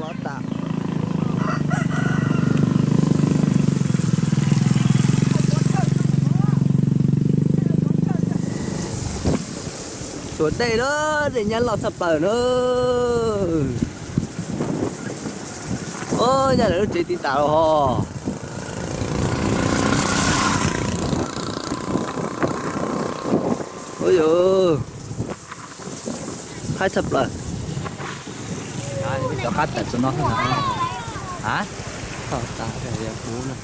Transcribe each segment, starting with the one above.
Pob tas. Tsuas dej na, dej nyab loj tshaj plaws na. Ub, nyab lawv lub tsev tiv tas los hos. Ub yus, haib tshaj plaws. Cov qab tas txog no. A, thaum tas yog kuv no.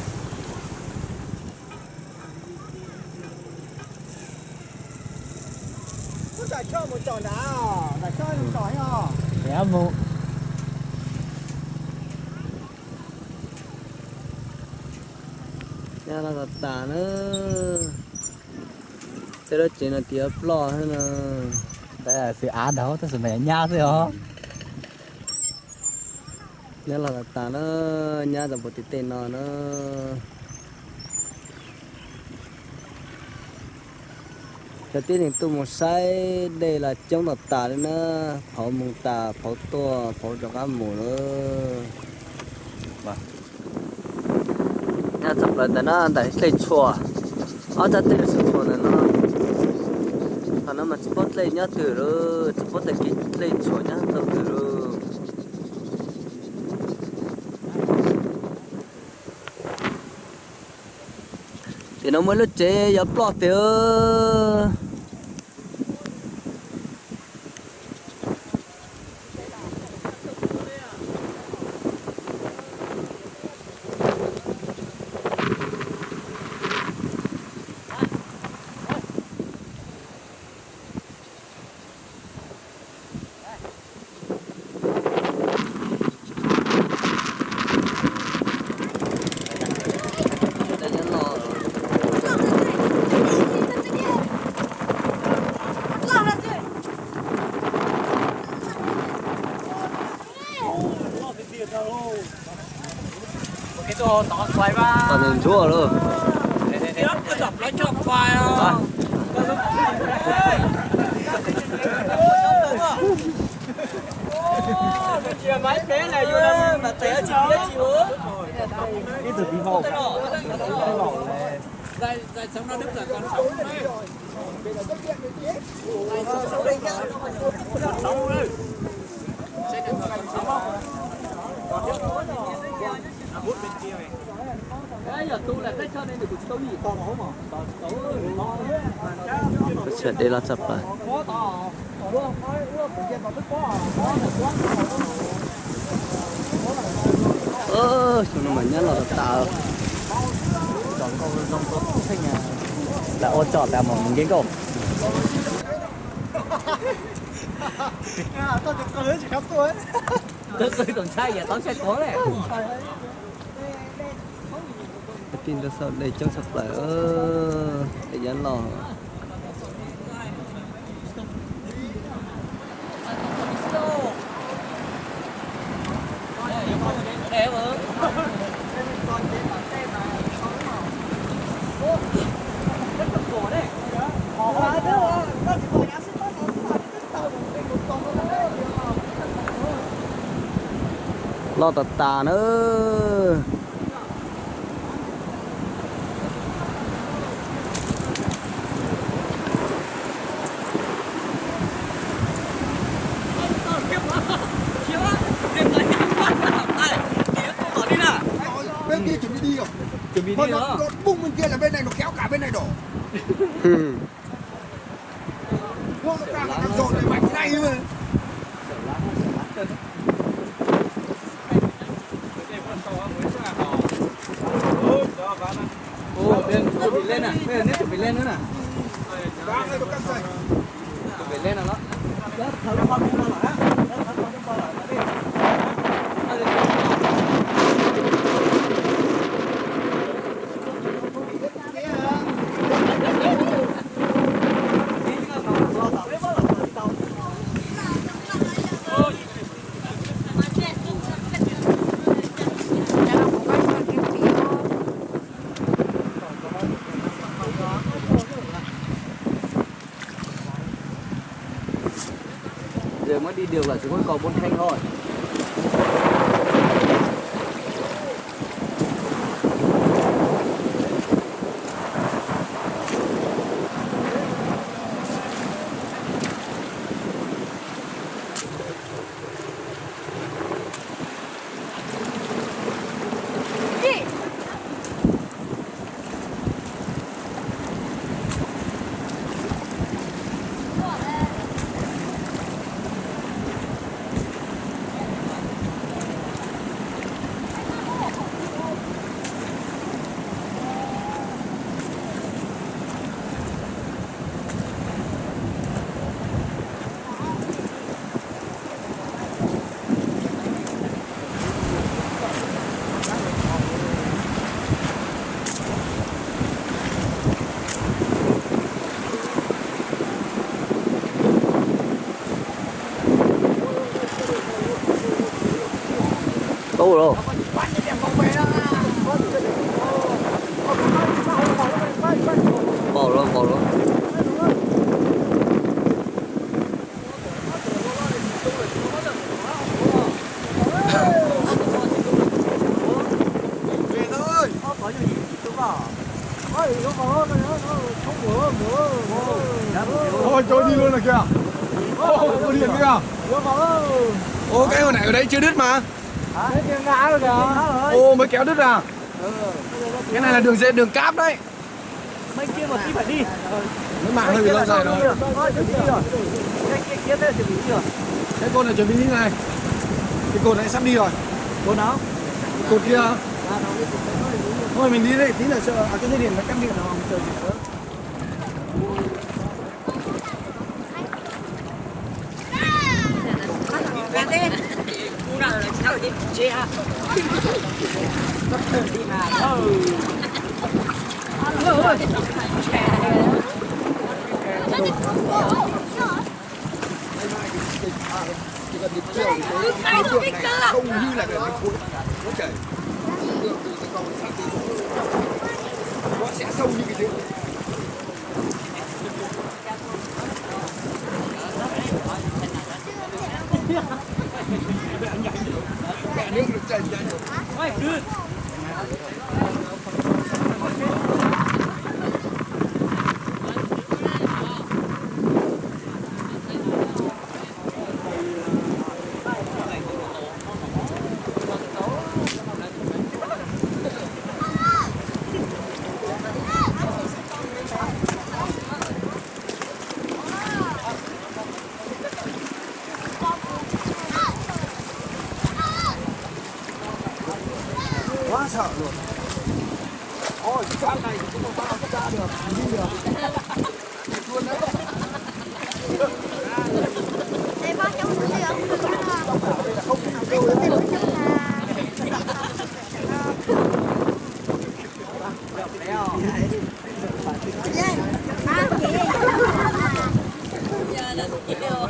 Nyab loj tas tas na. Tej lub tsev no tiv ploj xwb na. Xwb av ntag tab sis mas nyab xwb os. Nyab loj tas tas na, nyab tau puv tim tej no na. Cov tib neeg tuaj mus saib dej los coob tas tas li na, phauv mus tas phauv tuaj phauv rov qab mus lawm. Nyab tshaj plaws ntawm no ntawm dlej tshuam, ob sab tej tshuam ntawm no. Qhov no mas tsis paub dlej nyob twg lawm, tsis paub tej kev dlej tshuam nyob tau twg lawm. Tim no muaj lub tsev yuav ploj tiag. Tau ntsuab lawm. Teb los txog plaws. Xyoo no mas nyab loj tas tas. Lam ua tso tas mas mus nkees nkauj. Qw qw tus ntshai yam tau ntshai tuag le. Tij ntawd xauj dej coob tshaj plaws, dej nyab loj. Loj tas tas na. Peb cia chuẩn bị đi rồi. Chuẩn bị đi rồi. Nó bung bên kia là bên này nó kéo cả bên này đổ. Nó ra là thằng dồn này mạnh thế này mà. Ồ, bên chuẩn bị lên à? Đây là nếp chuẩn bị lên nữa nè. Chuẩn bị lên rồi đó. Giờ mới đi được là chỉ có cầu Bôn Thanh thôi. Tau los. Npaum los, npaum los. Ôi, trôi đi luôn rồi kìa. Ôi, trôi đi kìa. Ôi, cái hồi nãy ở đây chưa đứt mà. Ôi, mới kéo đứt à. Cái này là đường dây, đường cáp đấy. Mấy kia mà tí phải đi. Mấy mạng hơi bị lâu dài rồi. Có chuẩn bị đi rồi. Cái kia kia thế chuẩn bị đi rồi. Cái cột này chuẩn bị đi này. Cái cột này sắp đi rồi. Cột nào? Cột kia. Thôi mình đi đây, tí nữa sợ à, cái dây điện nó cắt điện nó không chờ gì nữa. Không như là cái khối. Nó chảy. Nó sẽ sâu như cái thế. Mẹ nước nó chảy nhanh. Quá sợ luôn. Ôi, cái cát này thì chúng tôi bao cái cát được, đi được.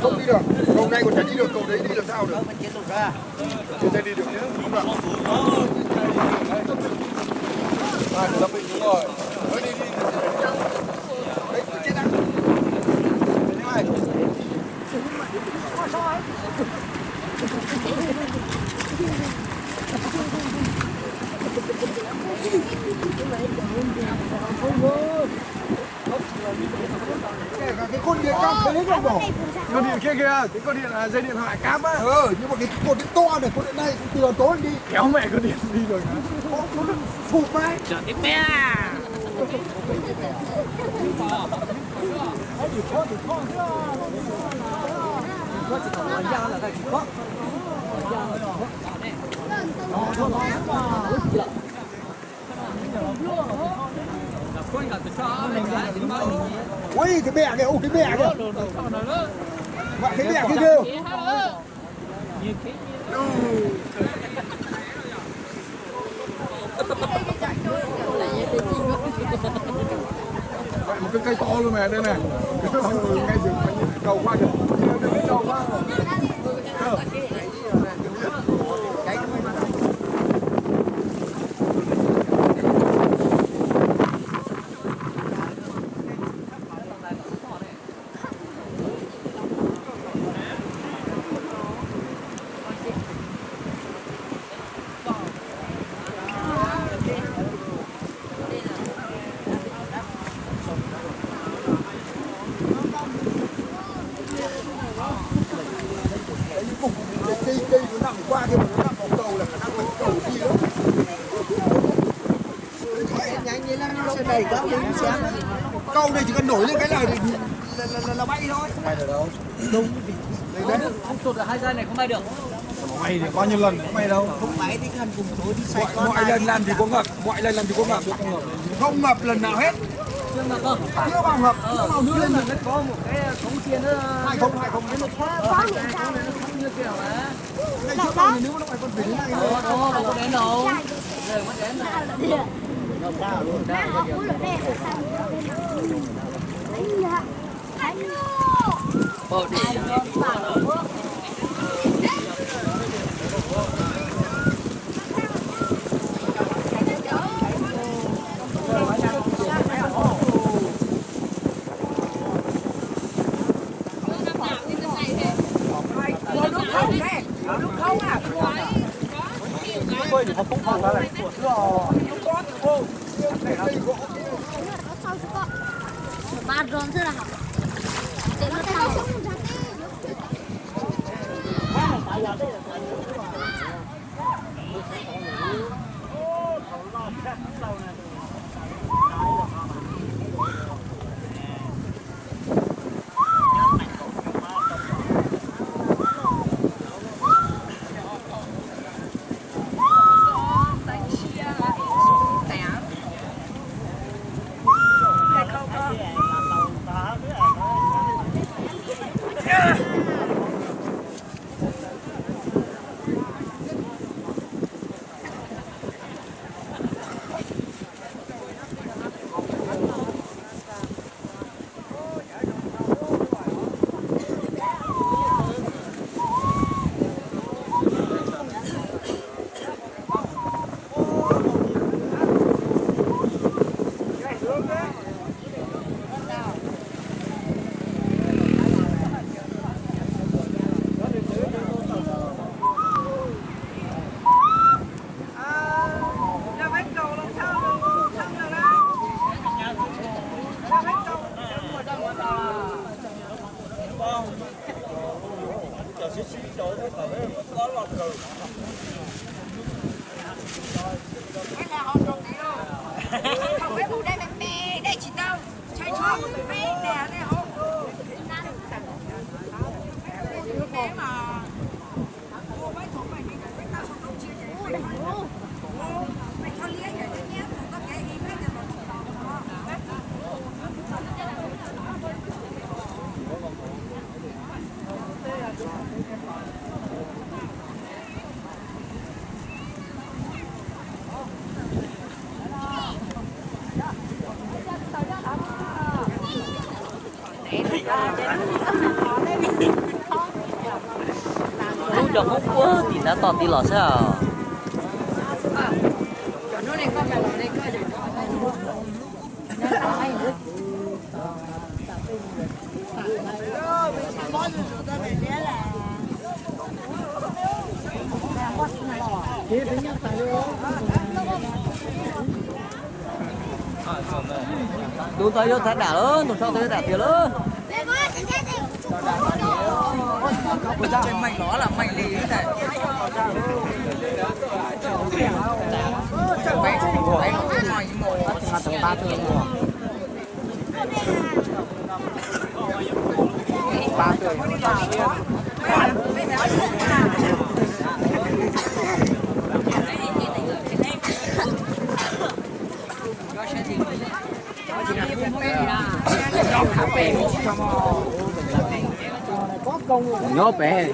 Không đi được, cầu này còn chả đi được, cầu đấy đi làm sao được. Cầu này đi được chứ. Không được. À, nó bị đúng rồi. Thôi đi, đi, đi. Đấy, cứ chết đã. Thế này. Cái cột điện cáp thế không bỏ. Cột điện kia kìa, cái cột điện, à, dây điện thoại cáp á. Ờ, nhưng mà cái cột điện to này, cột điện này từ tối đi. Kéo mẹ cột điện đi rồi. Ủa, nó sụp đấy. Chở tiếp bé à. Ui, cái mẹ kìa, ui, cái mẹ kìa. Mẹ, cái mẹ kia kìa. Mẹ, một cái cây to luôn mà, đây này. Ngay từ đầu qua kìa. Đầu qua. Cây, cây nó nằm qua kia mà nó nằm vào cầu là khả năng là cái cầu đi đó. Câu này chỉ cần nổi lên cái là là, là, là, là bay thôi. Không bay được đâu. Đúng. Không, không chụp được hai giây này không bay được. Bay thì bao nhiêu lần cũng bay đâu. Không bay thì cần cùng chối đi. Mọi, mọi lần làm thì có ngập, mọi lần làm thì có ngập. Không ngập lần nào hết. Chưa ngập không? Chưa bao ngập, chưa bao nước lên. Có một cái cống kia nữa. Hai không, hai không. Nó thấp, hai không, nó thấp như kiểu là. Ngày trước bao nhiêu nước nó phải còn tỉnh thế này. Đó, đó, nó có đến đâu. Giờ có đến đâu. Ôi, đi. Lub cov Hmoob Puab tim nrad tom ti los xwb. Tus tau yuav thav dam lawm, tus tau yuav dam tiag lawm. Nyob pem.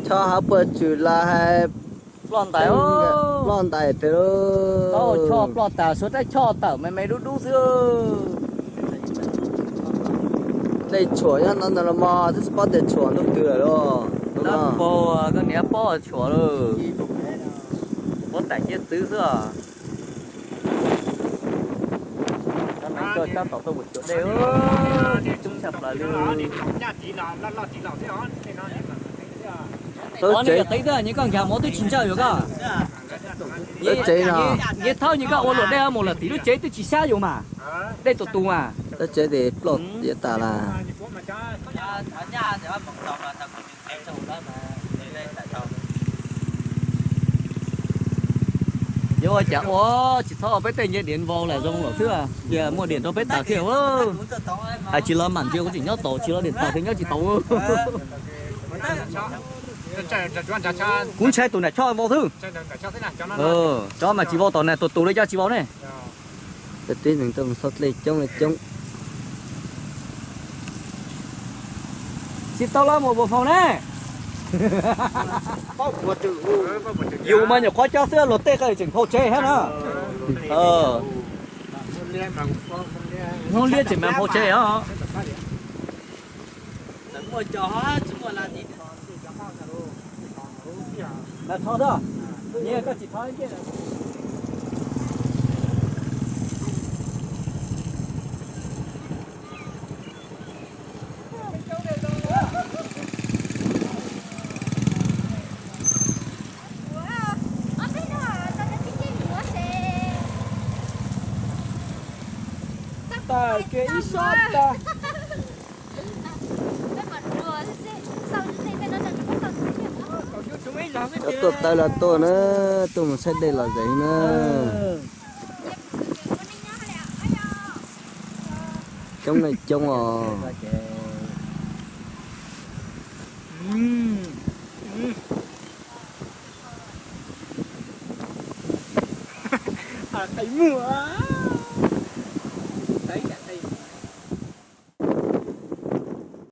Tso hauv pawg tswm los hais ploj ntais, ploj ntais pem. Tau tso ploj tas suav rab choj tawm me me dub dub xwb. Dej tshuam nyob no ntawm los mas twb tsis paub tias tshuam ntuj twg lawm lauj. Koj niam paub tshuam lauj. Huab tais ciaj txwv xwb. Cov neeg tuaj sab tom tuaj mus cuam dej, coob tshaj plaws li. Ov, nej yog teev tiag, nyias koj nkag mov twb tsis ntsawj yuav koj. Nyias thaub nyias koj ua luam dej mus lawm tim lub tsev twb tsis sab yuav mas. Dej tus tus mas. Lub tsev tes ploj tiav tas las. Ua cas ua tsis txhob peb tej nce diam vau lam zoo lawm xwb, cia muaj diam rau peb tas thiab. Hais tsis los mam ntsia kuv tseem nyob tau, tsis los diam tas thiab nyob tsis tau. Kuv ntshai tus nram tshoj vau xwb. Cov mas tsis vau tom na, tus tus li cas tsis vau ne. Twb neeg tuaj mus xauj dlej coob li coob. Tsis tau los mus puas faus ne. Yus mas nyuam qhuav coj xwb luag tej qhov tseem phau tsheb thiab na. Hmoob liab tseem mas phau tsheb os. Lam thov xwb, nyias koj tsis thov. Tawm kiag ib sab tag. Cov tuaj tawb los tuaj na, tuaj mus saib dej los zev na. Coob na coob os. Qe muag.